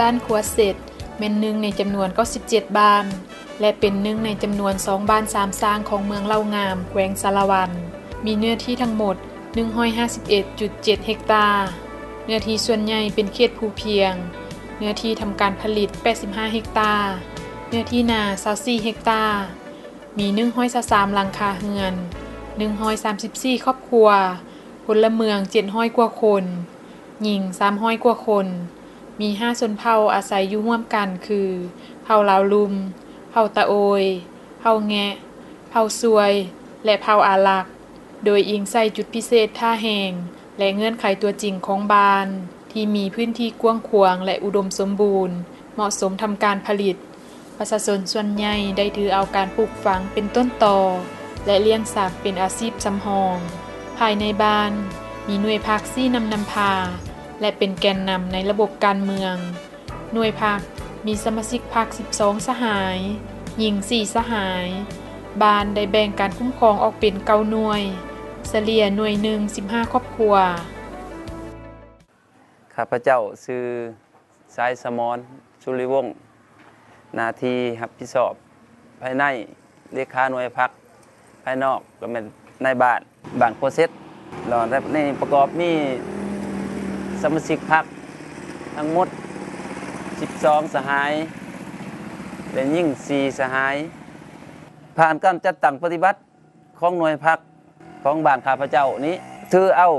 ບ້ານຂົວເຊັດ ແມ່ນໜຶ່ງໃນຈຳນວນເກົ້າສິບເຈັດບ້ານ ແລະ ເປັນໜຶ່ງໃນຈຳນວນສອງບ້ານສາມສ້າງຂອງເມືອງເຫຼົ່າງາມ ແຂວງສາລະວັນ, ມີເນື້ອທີ່ທັງໝົດໜຶ່ງຮ້ອຍຫ້າສິບເອັດຈຸດເຈັດເຮັກຕາ. ເນື້ອທີ່ສ່ວນໃຫຍ່ເປັນເຂດພູພຽງ, ເນື້ອທີ່ທຳການຜະລິດແປດສິບຫ້າເຮັກຕາ, ເນື້ອທີ່ນາຊາວສີ່ເຮັກຕາ, ມີໜຶ່ງຮ້ອຍຊາວສາມຫຼັງຄາເຮືອນ, ໜຶ່ງຮ້ອຍສາມສິບສີ່ຄອບຄົວ, ພົນລະເມືອງເຈັດຮ້ອຍກວ່າຄົນ, ຍິງສາມຮ້ອຍກວ່າຄົນ, ມີຫ້າຊົນເຜົ່າອາໄສຢູ່ຮ່ວມກັນຄື ເຜົ່າລາວລຸ່ມ, ເຜົ່າຕາໂອຍ, ເຜົ່າແງະ, ເຜົ່າຊວຍ ແລະ ເຜົ່າອາລັກ. ໂດຍອີງໃສ່ຈຸດພິເສດທ່າແຮງ ແລະ ເງື່ອນໄຂຕົວຈິງຂອງບ້ານ ທີ່ມີພື້ນທີ່ກວ້າງຂວາງ ແລະ ອຸດົມສົມບູນ, ເໝາະສົມທຳການຜະລິດ. ປະຊາຊົນສ່ວນໃຫຍ່ໄດ້ຖືເອົາການປູກຝັງເປັນຕົ້ນຕໍ ແລະ ລ້ຽງສັດເປັນອາຊີບສຳຮອງ. ພາຍໃນບ້ານມີໜ່ວຍພັກຊີ້ນຳນຳພາ ແລະ ເປັນແກນນຳໃນລະບົບການເມືອງ. ໜ່ວຍພັກມີສະມາຊິກພັກສິບສອງສະຫາຍ, ຍິງສີ່ສະຫາຍ. ບ້ານໄດ້ແບ່ງການຄຸ້ມຄອງອອກເປັນເກົ້າໜ່ວຍ, ສະເລ່ຍໜ່ວຍໜຶ່ງສິບຫ້າຄອບຄົວ. ຂ້າພະເຈົ້າຊື່ ຊາຍສະໝອນ ສຸລິວົງ, ໜ້າທີ່ຮັບຜິດຊອບພາຍໃນ ເລຂາໜ່ວຍພັກ, ພາຍນອກກໍແມ່ນນາຍບ້ານ ບ້ານໂພເຊັດເນາະ. ແລະ ໃນປະກອບມີສະມາຊິກພັກທັງໝົດສິບສອງສະຫາຍ ແລະ ຍິງສີ່ສະຫາຍ. ຜ່ານການຈັດຕັ້ງປະຕິບັດຂອງໜ່ວຍພັກຂອງບ້ານຂ້າພະເຈົ້ານີ້ ຖືເອົາ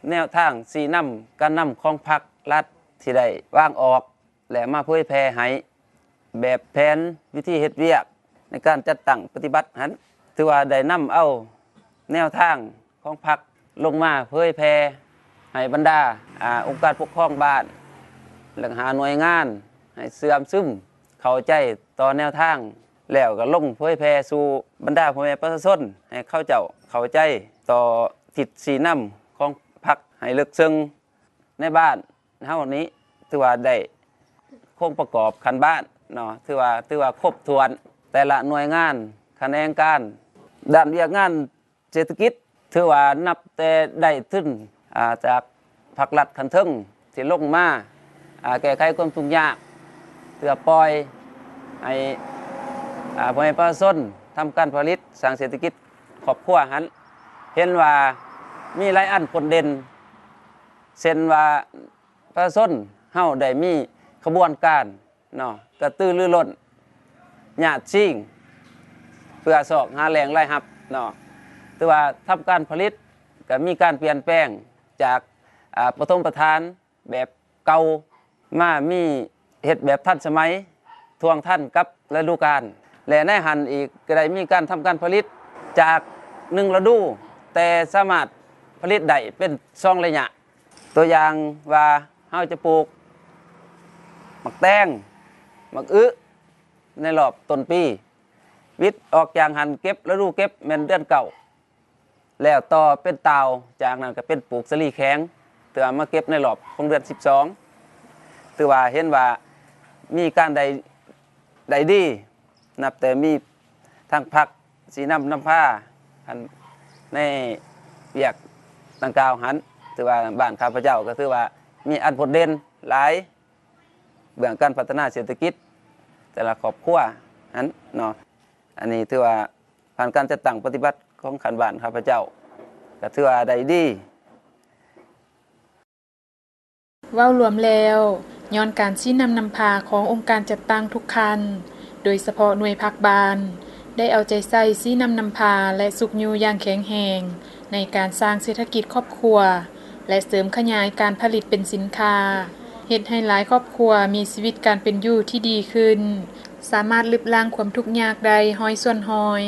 ແນວທາງຊີ້ນຳການນຳຂອງພັກລັດທີ່ໄດ້ວາງອອກ ແລະ ມາເຜີຍແຜ່ໃຫ້ ແບບແຜນວິທີເຮັດວຽກໃນການຈັດຕັ້ງປະຕິບັດຫັ້ນ ຖືວ່າໄດ້ນຳເອົາແນວທາງຂອງພັກລົງມາເຜີຍແຜ່ໃຫ້ບັນດາ ອາ ອົງການປົກຄອງບ້ານ ແລະ ຫາໜ່ວຍງານໃຫ້ເຊື່ອມຊຶມເຂົ້າໃຈຕໍ່ແນວທາງ ແລ້ວກໍລົງເຜີຍແຜ່ສູ່ບັນດາພໍ່ແມ່ປະຊາຊົນ ໃຫ້ເຂົາເຈົ້າເຂົ້າໃຈຕໍ່ທິດຊີ້ນຳຂອງພັກໃຫ້ເລິກເຊິ່ງ. ໃນບ້ານເຮົານີ້ຖືວ່າໄດ້ໂຄງປະກອບຂັ້ນບ້ານເນາະ ຖືວ່າ ຖືວ່າຄົບຖ້ວນ ແຕ່ລະໜ່ວຍງານຂະແໜງການ ດ້ານວຽກງານເສດຖະກິດ ຖືວ່ານັບແຕ່ໄດ້ທຶນ ອາ ຈາກພັກລັດຂັ້ນເທິງທີ່ລົງມາ ອາ ແກ້ໄຂຄວາມທຸກຍາກ ເພື່ອປ່ອຍໃຫ້ ອາ ພໍ່ແມ່ປະຊາຊົນທຳການຜະລິດ ສ້າງເສດຖະກິດຄອບຄົວຫັ້ນ ເຫັນວ່າມີຫຼາຍອັນຜົນເດັ່ນ ເຊັ່ນວ່າ ປະຊາຊົນເຮົາໄດ້ມີຂະບວນການເນາະ ກະຕືລືລົ້ນ ຍາດຊິງ ເພື່ອຊອກຫາແຫຼ່ງລາຍຮັບເນາະ ຖືວ່າທຳການຜະລິດກະມີການປ່ຽນແປງຈາກ ອາ ປະຖົມປະທານແບບເກົ່າ ມາມີເຮັດແບບທັນສະໄໝ ທ່ວງທັນກັບລະດູການ ແລະ ໃນຫັ້ນອີກກໍໄດ້ມີການທຳການຜະລິດຈາກໜຶ່ງລະດູ ແຕ່ສາມາດຜະລິດໄດ້ເປັນສອງໄລຍະ. ຕົວຢ່າງວ່າເຮົາຈະປູກໝາກແຕງ, ໝາກອຶ ໃນລອບຕົ້ນປີ ວິດອອກຈາກຫັ້ນ ເກັບລະດູເກັບແມ່ນເດືອນເກົ້າ ແລ້ວຕໍ່ເປັນຕ່າວ ຈາກນັ້ນກໍເປັນປູກສາລີແຂງ ຖືວ່າມາເກັບໃນລອບຂອງເດືອນສິບສອງ ຖືວ່າເຫັນວ່າມີການໄດ້ ໄດ້ດີ ນັບແຕ່ມີທາງພັກຊີ້ນຳນຳພາ ອັນ ໃນວຽກດັ່ງກ່າວຫັ້ນ ຖືວ່າບ້ານຂ້າພະເຈົ້າກໍຖືວ່າມີອັນໂດດເດັ່ນຫຼາຍ ເບື້ອງການພັດທະນາເສດຖະກິດແຕ່ລະຄອບຄົວຫັ້ນເນາະ. ອັນນີ້ຖືວ່າຜ່ານການຈັດຕັ້ງປະຕິບັດຂອງຂັ້ນບ້ານຂ້າພະເຈົ້າ ກໍຖືວ່າໄດ້ດີ. ເວົ້າລວມແລ້ວ, ຍ້ອນການຊີ້ນຳນຳພາຂອງອົງການຈັດຕັ້ງທຸກຂັ້ນ, ໂດຍສະເພາະໜ່ວຍພັກບ້ານ, ໄດ້ເອົາໃຈໃສ່ຊີ້ນຳນຳພາ ແລະ ຊຸກຍູ້ຢ່າງແຂງແຮງໃນການສ້າງເສດຖະກິດຄອບຄົວ ແລະ ເສີມຂະຫຍາຍການຜະລິດເປັນສິນຄ້າ, ເຮັດໃຫ້ຫຼາຍຄອບຄົວມີຊີວິດການເປັນຢູ່ທີ່ດີຂຶ້ນ, ສາມາດລຶບລ້າງຄວາມທຸກຍາກໄດ້ຮ້ອຍສ່ວນຮ້ອຍ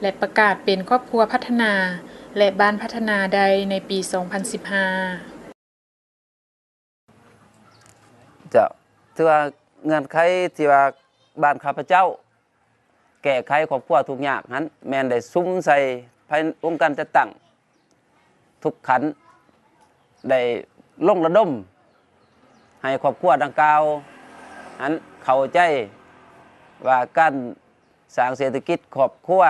ແລະ ປະກາດເປັນຄອບຄົວພັດທະນາ ແລະ ບ້ານພັດທະນາໄດ້ໃນປີສອງພັນສິບຫ້າ. ເຈົ້າ, ຖືວ່າເງື່ອນໄຂທີ່ວ່າບ້ານຂ້າພະເຈົ້າແກ້ໄຂຄອບຄົວທຸກຍາກຫັ້ນ ແມ່ນໄດ້ສຸມໃສ່ພາຍອົງການຈັດຕັ້ງທຸກຂັ້ນ ໄດ້ລົງລະດົມໃຫ້ຄອບຄົວດັ່ງກ່າວຫັ້ນເຂົ້າໃຈວ່າການສ້າງເສດຖະກິດຄອບຄົວ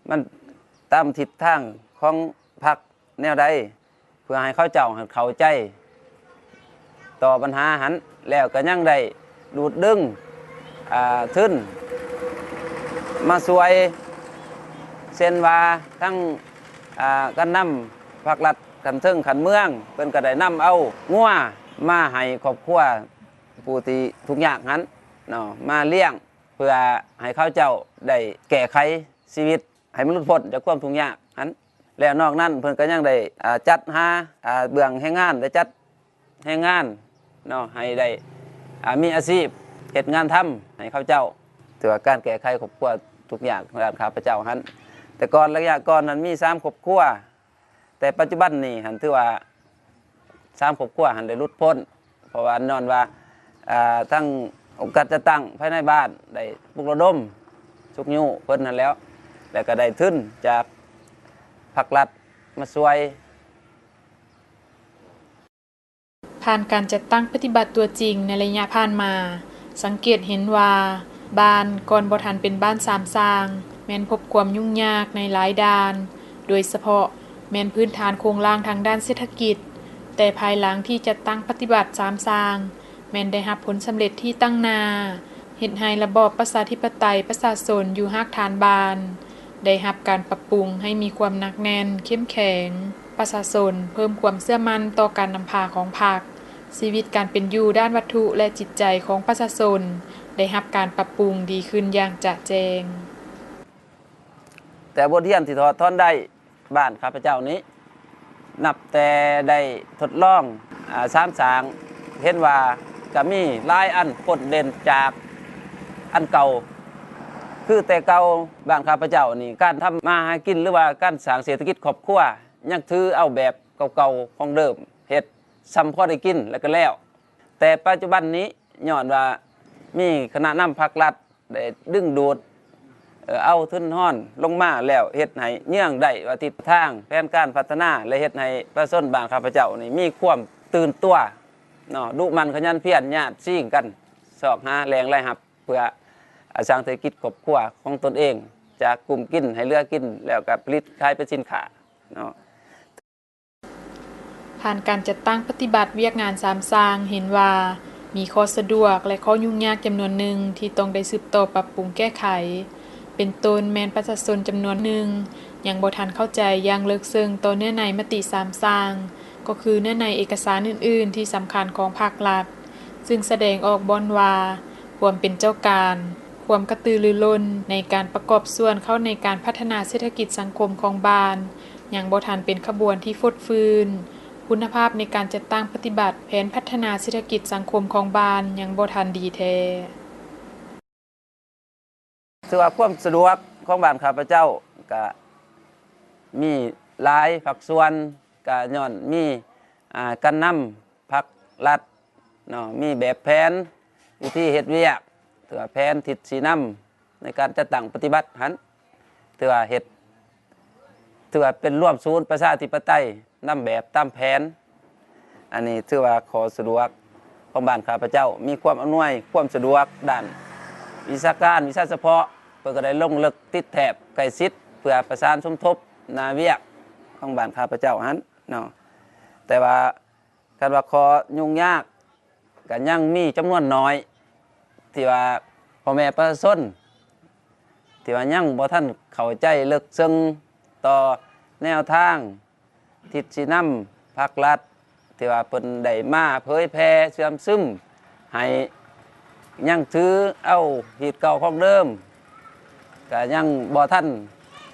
ມັນຕາມທິດທາງຂອງພັກແນວໃດ ເພື່ອໃຫ້ເຂົາເຈົ້າຫັ້ນເຂົ້າໃຈຕໍ່ບັນຫາຫັ້ນ ແລ້ວກໍຍັງໄດ້ດູດດຶງ ອາ ທຶນມາຊ່ວຍ ເຊັ່ນວ່າທັງ ອາ ການນຳພັກລັດ ຂັ້ນເທິງຂັ້ນເມືອງ ເພິ່ນກໍໄດ້ນຳເອົາງົວມາໃຫ້ຄອບຄົວຜູ້ທີ່ທຸກຍາກຫັ້ນເນາະ ມາລ້ຽງ ເພື່ອໃຫ້ເຂົາເຈົ້າໄດ້ແກ້ໄຂຊີວິດໃຫ້ມັນຫຼຸດພົ້ນຈາກຄວາມທຸກຍາກຫັ້ນ. ແລ້ວນອກນັ້ນເພິ່ນກໍຍັງໄດ້ ອ່າ ຈັດຫາ ອ່າ ເບື້ອງແຮງງານ ໄດ້ຈັດແຮງງານເນາະ ໃຫ້ໄດ້ ອ່າ ມີອາຊີບເຮັດງານທຳໃຫ້ເຂົາເຈົ້າ. ຖືວ່າການແກ້ໄຂຄອບຄົວທຸກຍາກຂອງດ້ານຂ້າພະເຈົ້າຫັ້ນ ແຕ່ກ່ອນ ໄລຍະກ່ອນນັ້ນມີສາມຄອບຄົວ ແຕ່ປັດຈຸບັນນີ້ຫັ້ນ ຖືວ່າສາມຄອບຄົວຫັ້ນໄດ້ຫຼຸດພົ້ນ ເພາະວ່າຍ້ອນວ່າ ອ່າ ທາງອົງການຈັດຕັ້ງພາຍໃນບ້ານໄດ້ປຸກລະດົມຊຸກຍູ້ເພິ່ນຫັ້ນແຫຼ້ວ ແລ້ວກໍໄດ້ທຶນຈາກພັກລັດມາຊ່ວຍ. ຜ່ານການຈັດຕັ້ງປະຕິບັດຕົວຈິງໃນໄລຍະຜ່ານມາ, ສັງເກດເຫັນວ່າ ບ້ານກ່ອນບໍ່ທັນເປັນບ້ານສາມສ້າງ ແມ່ນພົບຄວາມຫຍຸ້ງຍາກໃນຫຼາຍດ້ານ, ໂດຍສະເພາະແມ່ນພື້ນຖານໂຄງລ່າງທາງດ້ານເສດຖະກິດ, ແຕ່ພາຍຫຼັງທີ່ຈັດຕັ້ງປະຕິບັດສາມສ້າງ ແມ່ນໄດ້ຮັບຜົນສຳເລັດທີ່ຕັ້ງໜ້າ, ເຮັດໃຫ້ລະບອບປະຊາທິປະໄຕປະຊາຊົນຢູ່ຮາກຖານບ້ານ ໄດ້ຮັບການປັບປຸງໃຫ້ມີຄວາມໜັກແໜ້ນເຂັ້ມແຂງ, ປະຊາຊົນເພີ່ມຄວາມເຊື່ອໝັ້ນຕໍ່ການນຳພາຂອງພັກ, ຊີວິດການເປັນຢູ່ດ້ານວັດຖຸ ແລະ ຈິດໃຈຂອງປະຊາຊົນໄດ້ຮັບການປັບປຸງດີຂຶ້ນຢ່າງຈະແຈ້ງ. ແຕ່ບົດຮຽນທີ່ຖອດຖອນໄດ້ ບ້ານຂ້າພະເຈົ້ານີ້ ນັບແຕ່ໄດ້ທົດລອງ ອາ ສາມສ້າງ ເຫັນວ່າກະມີຫຼາຍອັນພົ້ນເດັ່ນຈາກອັນເກົ່າ. ຄືແຕ່ເກົ່າບ້ານຂ້າພະເຈົ້ານີ້ ການທຳມາຫາກິນ ຫຼືວ່າການສ້າງເສດຖະກິດຄອບຄົວ ຍັງຖືເອົາແບບເກົ່າໆຂອງເດີມ ເຮັດຊ່ຳພໍໄດ້ກິນແລ້ວກໍແລ້ວ. ແຕ່ປັດຈຸບັນນີ້ ຍ້ອນວ່າມີຄະນະນຳພັກລັດ ໄດ້ດຶງດູດ ເອີ ເອົາທຶນຮອນລົງມາ ແລ້ວເຮັດໃຫ້ເຍືອງໄດ້ວ່າທິດທາງແຜນການພັດທະນາ ແລະ ເຮັດໃຫ້ປະຊາຊົນບ້ານຂ້າພະເຈົ້ານີ້ມີຄວາມຕື່ນຕົວເນາະ, ດຸໝັ່ນຂະຫຍັນພຽນ ຍາດຊິງກັນຊອກຫາແຫຼ່ງລາຍຮັບ ເພື່ອສ້າງເສດຖະກິດຄອບຄົວຂອງຕົນເອງ ຈາກກຸ້ມກິນໃຫ້ເຫຼືອກິນ ແລ້ວກໍຜະລິດຂາຍເປັນສິນຄ້າເນາະ. ຜ່ານການຈັດຕັ້ງປະຕິບັດວຽກງານສາມສ້າງ ເຫັນວ່າມີຂໍ້ສະດວກ ແລະ ຂໍ້ຫຍຸ້ງຍາກຈຳນວນໜຶ່ງທີ່ຕ້ອງໄດ້ສືບຕໍ່ປັບປຸງແກ້ໄຂ. ເປັນຕົ້ນແມ່ນປະຊາຊົນຈຳນວນໜຶ່ງຍັງບໍ່ທັນເຂົ້າໃຈຢ່າງເລິກເຊິ່ງຕໍ່ເນື້ອໃນມະຕິສາມສ້າງ, ກໍຄືເນື້ອໃນເອກະສານອື່ນໆທີ່ສຳຄັນຂອງພັກລັດ, ຊຶ່ງສະແດງອອກບ່ອນວ່າ ຄວາມເປັນເຈົ້າການ, ຄວາມກະຕືລືລົ້ນໃນການປະກອບສ່ວນເຂົ້າໃນການພັດທະນາເສດຖະກິດສັງຄົມຂອງບ້ານ ຍັງບໍ່ທັນເປັນຂະບວນທີ່ຟົດຟື້ນ, ຄຸນນະພາບໃນການຈັດຕັ້ງປະຕິບັດແຜນພັດທະນາເສດຖະກິດສັງຄົມຂອງບ້ານຍັງບໍ່ທັນດີແທ້. ຖືວ່າຄວາມສະດວກຂອງບ້ານຂ້າພະເຈົ້າກະມີຫຼາຍພາກສ່ວນ, ກະຍ້ອນມີ ອ່າ ການນຳພັກລັດເນາະ, ມີແບບແຜນວິທີເຮັດວຽກ, ຖືວ່າແຜນທິດຊີ້ນຳໃນການຈັດຕັ້ງປະຕິບັດຫັ້ນ ຖືວ່າເຮັດ ຖືວ່າເປັນລວມສູນປະຊາທິປະໄຕ ນຳແບບຕາມແຜນ. ອັນນີ້ຖືວ່າຂໍ້ສະດວກຂອງບ້ານຂ້າພະເຈົ້າ ມີຄວາມອຳນວຍຄວາມສະດວກດ້ານວິຊາການ ວິຊາສະເພາະ, ເພິ່ນກໍໄດ້ລົງເລິກຕິດແທບໃກ້ຊິດ ເພື່ອປະສານສົມທົບໜ້າວຽກຂອງບ້ານຂ້າພະເຈົ້າຫັ້ນເນາະ. ແຕ່ວ່າ ຄັນວ່າຂໍ້ຫຍຸ້ງຍາກກໍຍັງມີຈຳນວນໜ້ອຍ ທີ່ວ່າພໍ່ແມ່ປະຊາຊົນ ທີ່ວ່າຍັງບໍ່ທັນເຂົ້າໃຈເລິກເຊິ່ງຕໍ່ແນວທາງທິດຊີ້ນຳພັກລັດ ທີ່ວ່າເພິ່ນໄດ້ມາເຜີຍແຜ່ເຊື່ອມຊຶມ ໃຫ້ຍັງຖືເອົາຮີດເກົ່າຂອງເດີມ, ກະຍັງບໍ່ທັນ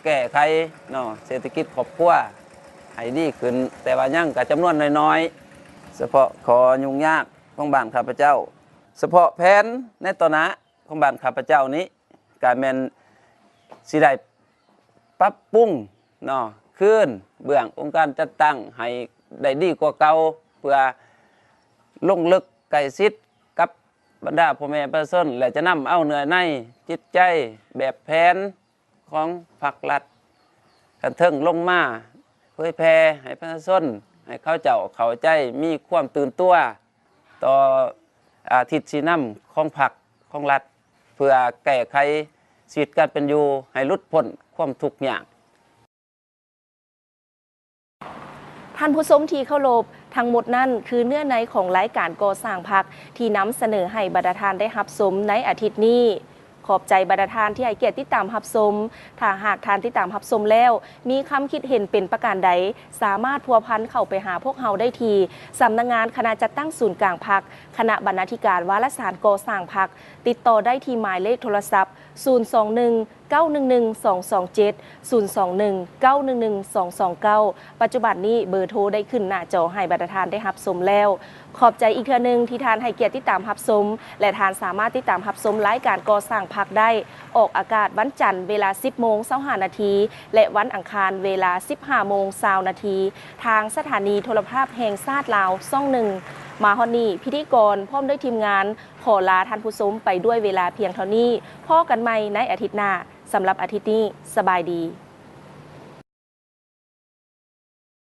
ແກ້ໄຂເນາະ ເສດຖະກິດຄອບຄົວໃຫ້ດີຂຶ້ນ, ແຕ່ວ່າຍັງກະຈຳນວນໜ້ອຍໆ. ສະເພາະຂໍ້ຫຍຸ້ງຍາກຂອງບ້ານຂ້າພະເຈົ້າ, ສະເພາະແຜນໃນຕໍ່ໜ້າຂອງບ້ານຂ້າພະເຈົ້ານີ້ ກະແມ່ນຊິໄດ້ ປັບປຸງເນາະ ຄືນເບື້ອງອົງການຈັດຕັ້ງໃຫ້ໄດ້ດີກວ່າເກົ່າ ເພື່ອລົງເລິກໃກ້ຊິດກັບບັນດາພໍ່ແມ່ປະຊາຊົນ ແລະ ຈະນຳເອົາເນື້ອໃນຈິດໃຈແບບແຜນຂອງພັກລັດຂັ້ນເທິງລົງມາເຜີຍແຜ່ໃຫ້ປະຊາຊົນ ໃຫ້ເຂົາເຈົ້າເຂົ້າໃຈ ມີຄວາມຕື່ນຕົວ ຕໍ່ ອາ ທິດຊີ້ນຳຂອງພັກຂອງລັດ ເພື່ອແກ້ໄຂຊີວິດການເປັນຢູ່ໃຫ້ຫຼຸດພົ້ນຄວາມທຸກຍາກ. ທ່ານຜູ້ຊົມທີ່ເຄົາລົບ, ທັງໝົດນັ້ນຄືເນື້ອໃນຂອງລາຍການກໍ່ສ້າງພັກທີ່ນຳສະເໜີໃຫ້ບັນດາທ່ານໄດ້ຮັບຊົມໃນອາທິດນີ້. ຂອບໃຈບັນດາທ່ານທີ່ໃຫ້ກຽດຕິດຕາມຮັບຊົມ. ຖ້າຫາກທ່ານຕິດຕາມຮັບຊົມແລ້ວ ມີຄຳຄິດເຫັນເປັນປະການໃດ, ສາມາດພົວພັນເຂົ້າໄປຫາພວກເຮົາໄດ້ທີ່ສຳນັກງານຄະນະຈັດຕັ້ງສູນກາງພັກ, ຄະນະບັນນາທິການວາລະສານກໍ່ສ້າງພັກ. ຕິດຕໍ່ໄດ້ທີ່ໝາຍເລກໂທລະສັບ ສູນສອງໜຶ່ງ ເກົ້າໜຶ່ງໜຶ່ງ ສອງສອງເຈັດ ສູນສອງໜຶ່ງ ເກົ້າໜຶ່ງໜຶ່ງ ສອງສອງເກົ້າ. ປັດຈຸບັນນີ້ເບີໂທໄດ້ຂຶ້ນໜ້າຈໍໃຫ້ບັນດາທ່ານໄດ້ຮັບຊົມແລ້ວ. ຂອບໃຈອີກເທື່ອໜຶ່ງທີ່ທ່ານໃຫ້ກຽດຕິດຕາມຮັບຊົມ ແລະ ທ່ານສາມາດຕິດຕາມຮັບຊົມລາຍການກໍ່ສ້າງພັກໄດ້ ອອກອາກາດວັນຈັນເວລາສິບໂມງຊາວຫ້ານາທີ ແລະ ວັນອັງຄານເວລາສິບຫ້າໂມງຊາວນາທີ ທາງສະຖານີໂທລະພາບແຫ່ງຊາດລາວຊ່ອງໜຶ່ງ. ມາຮອດນີ້ ພິທີກອນພ້ອມດ້ວຍທີມງານ ຂໍລາທ່ານຜູ້ຊົມໄປດ້ວຍເວລາພຽງເທົ່ານີ້. ພໍ້ກັນໃໝ່ໃນອາທິດໜ້າ. ສຳລັບອາທິດນີ້ ສະບາຍດີ.